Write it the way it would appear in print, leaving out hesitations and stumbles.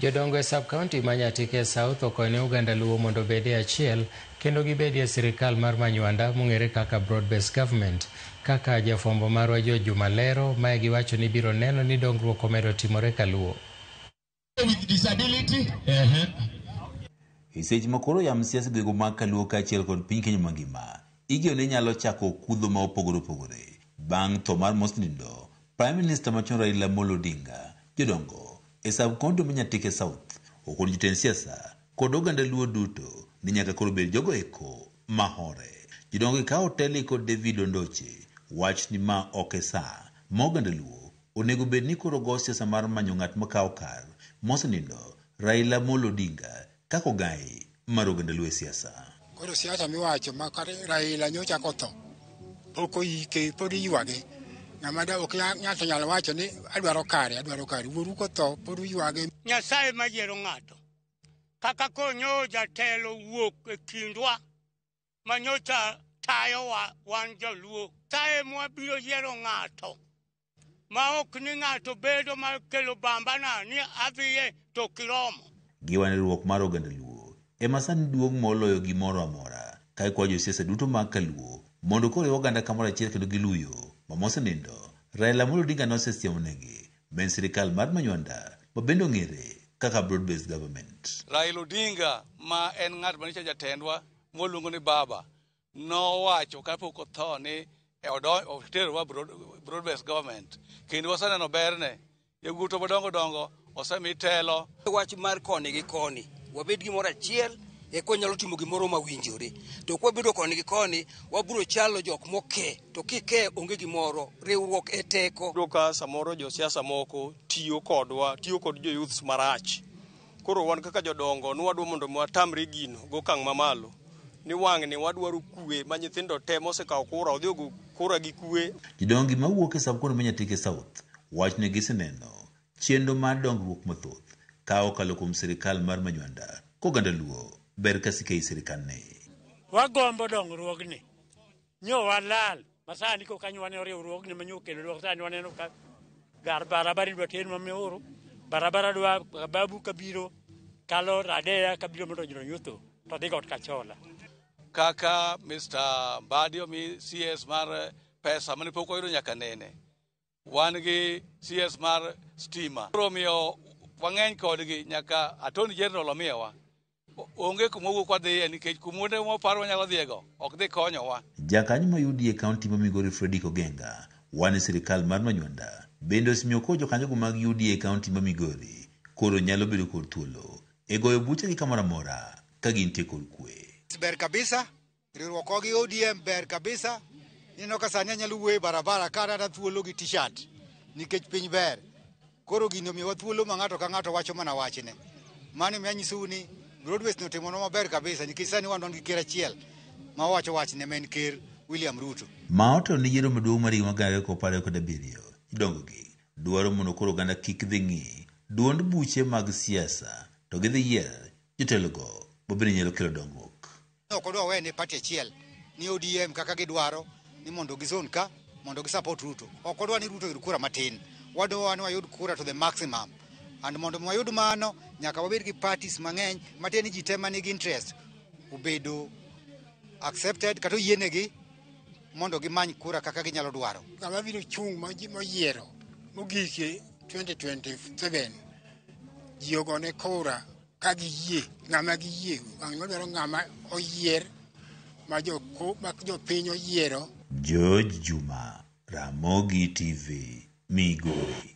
Jodongo e sub-county ma Nyatike South okonyo oganda Luo mondo obed e achiel kendo gibedi e sirikal mar Manywanda mong'ere kaka Broad Based Government. Kaka jafwambo marwa George Juma lero, mae giwacho ni biro neno ni dongruok omedo timore kaluo. With disability. E seche ma koro yam siasa gwego mag Kaluo kaachiel kod piny Kenya mangima, igeno ni nyalo chako kudho ma opogore opogore. Bang' tho mar mosenindo, Prime Minister machon Raila Amolo Odinga, jodongo e sub-county ma Nyatike South okon jotend siasa kod oganda Luo duto ni nyaka koro bed jogo eko mahore. Jodongo ikawo teli kod David Ondoche wach ni ma ok e saa ma oganda Luo onego bed ni koro go siasa mar manyo ng'at makawo kar mosenindo Raila Amolo Odinga kaka ogai mar oganda Luo e siasa. Koro siasa miwacho ma kata Raila nyocha kotho pok oike pod iywage. Ng'ama da ok ng'ato nyalo wacho ni adwaro kare adwaro kare wuoru kotho pod uywage. Nyasaye mayiero ng'ato kaka konyo jatelo wuok e kindwa manyocha tayowa wan joluo. Nyasaye mwabiro yiero ng'ato ma ok ni ng'ato bedo mar kelo bambana ni adhiye to kiromo. Giwa riwruok mar oganda Luo ema sani duong' moloyo gimoro amora ka ikwayo josiasa duto mag Kaluo mondo koro oganda kamoro achiel kendo giluyo ma mosenindo Raila Amolo Odinga nosesiemonegi ma en sirikal mar Manywanda ma bende ong'ere kaka Broad Based Government. Raila Odinga ma en ng'at manyicha jatendwa mwaluongo ni baba nowacho kapok otho ni oterowa broad based government kendo waseneno berne yawuotwa madongo dongo osemi telo. Wach mar koni gi koni wabed gimoro achiel eka wanyalo timo gimoro mawinjore. To kwabedo koni gi koni wabiro chalo jok moke to kike onge gimoro riwruok e teko. Iyudo ka samoro josiasa moko tiyo kodwa, tiyo kod jo youths marach. Koro wan kaka jodongo nwadwa mondo watamre gino gokang' mamalo. Ni wang'ni wadwaro kwe ma nyithindo te mosekawo kura odhi ogo kura gi kwe. Jodongo mawuok e sub-county ma Nyatike South wacho ni giseneno chenro mar dongruok mathoth ka okalo kuom sirikal mar Manywanda koganda Luo ber ka sike ei sirikandni. Wagombo dongruogni. Nyo walal. Masani koka nyo riwruogni manyo kelo sani waneno ka gar barabara idwa ter ma Muhuru, barabara dwa Babu kabiro kalo Radeya kabiro mondo Nyotho to dhi got Kachola. Kaka Mr. Mbadi omi CS mar pesa mane pok wayudo nyaka nene. Wan gi CS mar stima. Koro omiyo wang'eny kodgi nyaka Attorney General omiyowa. Onge kuma wuok wadhiye nikech kuonde mwaparo wanyalo dhiyego ok dhi konyowa. Jakanyo ma UDA e kaunti ma Migori Fredrick Ogenga wan e sirikal mar Manywanda bende osemiyo koro jokanyogo mag UDA e kaunti ma Migori koro nyalo bedo kod thuolo e goyo buchegi kamoro amora ka gintie kod kwe. Ber kabisa, riwruok gi ODM ber kabisa. Ineno ka sani anyalo wuoyo e barabara ka arata thuolo gi t-shirt nikech piny ber. Koro gini omiyowa thuolo ma ng'ato ka ng'ato wacho mana wachne. Mano emiyo anyisou ni Broadways notimonwa maber kabisa nikech sani wan wan gi ker achiel ma wacho wachne ma en ker William Ruto. Ma otelo ne yiero maduong' mar higa mar 2027, jodongogi dwaro mondo koro oganda kik dhi ng'i duond buche mag siasa to gidhi yier jotelogo ma bende nyalo kelo dongruok. Ok odwa wene party achiel ni ODM kaka gidwaro ni mondo gi zone ka mondo gi support Ruto. Ok odwa ni Ruto oyud kura matin. Wadwa ni wayud kura to the maximum. And mondo wayud mano nyaka wabed gi parties mang'eny matiende ni ji te manigi interest obedo accepted kata oyienegi mondo gimany kura kaka ginyalo dwaro. Ng'ama biro chung' moyiero mogik e 2027 ji ogone kura ka giyie ng'ama giyie wang' dwaro ng'ama oyier ma jopiny oyiero. George Juma, Ramogi TV, Migori.